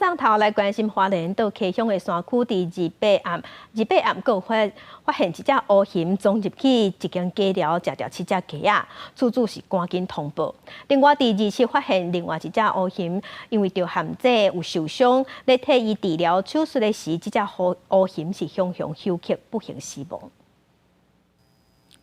轉頭來關心花蓮到溪鄉的山區，佇二八暗，二八暗閣發發現一隻烏熊衝入去一間雞寮，食掉七隻雞仔，厝主是趕緊通報。另外，佇27發現另外一隻烏熊，因為著陷阱有受傷，咧替伊治療手術的時，這隻烏烏熊是雄雄休克，不幸死亡。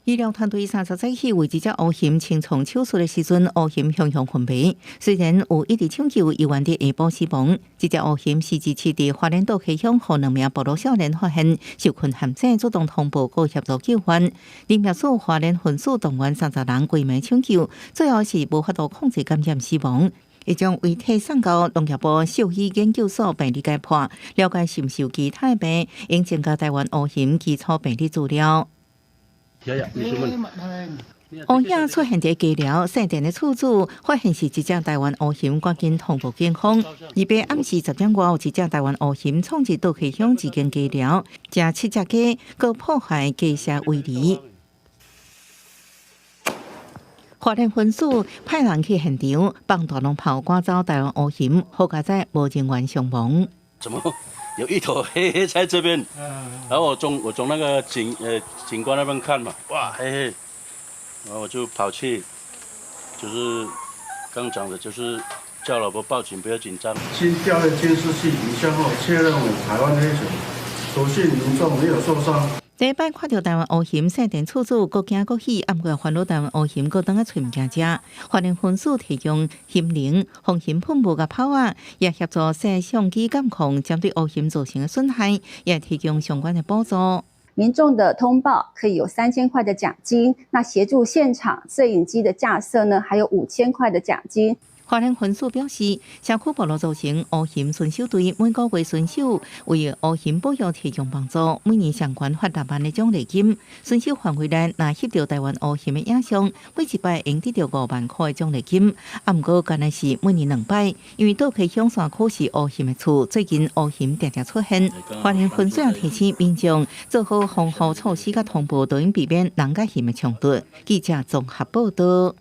醫療團隊30早起為這隻烏熊清創手術的時陣，烏熊雄雄昏迷。雖然有一直搶救，猶原佇下晡死亡。這隻烏熊是27佇花蓮島溪鄉，予兩名部落少年發現，受困陷阱，主動通報，閣協助救援。林業署花蓮分署動員30人規暝搶救，最後是無法度控制感染死亡。會將遺體送到農業部獸醫研究所病理解剖，了解是毋是有其他的病，應增加台灣烏熊基礎病理資料。烏影出現佇雞寮，細店的厝主發現是一隻台灣烏熊，趕緊通報警方。28暗時10點外，有一隻台灣烏熊衝入倒溪鄉一間雞寮，食七隻雞，閣破壞雞舍圍籬。花蓮分署派人去現場，放大龍炮趕走台灣烏熊，好佳哉無人員傷亡。怎麼有一頭黑黑在這邊？然後我從那個警官那邊看嘛，哇，黑黑，然後我就跑去，就是剛講的，就是叫老婆報警，不要緊張。經調閱監視器影像後，確認為台灣黑熊，所幸民眾沒有受傷。第一擺看著台灣烏熊，細店厝主閣驚閣喜，毋過煩惱台灣烏熊閣轉來揣物件食。花蓮分署提供熊鈴、防熊噴霧佮炮仔，也協助攝相機監控，針對烏熊造成的損害，也提供相關的補助。民眾的通報可以有3000塊的獎金，那協助現場攝影機的架設呢，還有5000塊的獎金。花蓮分署表示，社區部落組成烏熊巡守隊，每個月巡守為烏熊保育提供幫助，每年上懸發6萬的獎勵金。巡守範圍內若翕著台灣烏熊的影像，每一擺會得著5萬塊的獎勵金。啊，毋過干焦是每年兩擺，因為倒溪鄉山區是烏熊的厝，最近烏熊定定出現。花蓮分署也提醒民眾做好防護措施佮通報，就會避免人佮熊的衝突。記者綜合報道。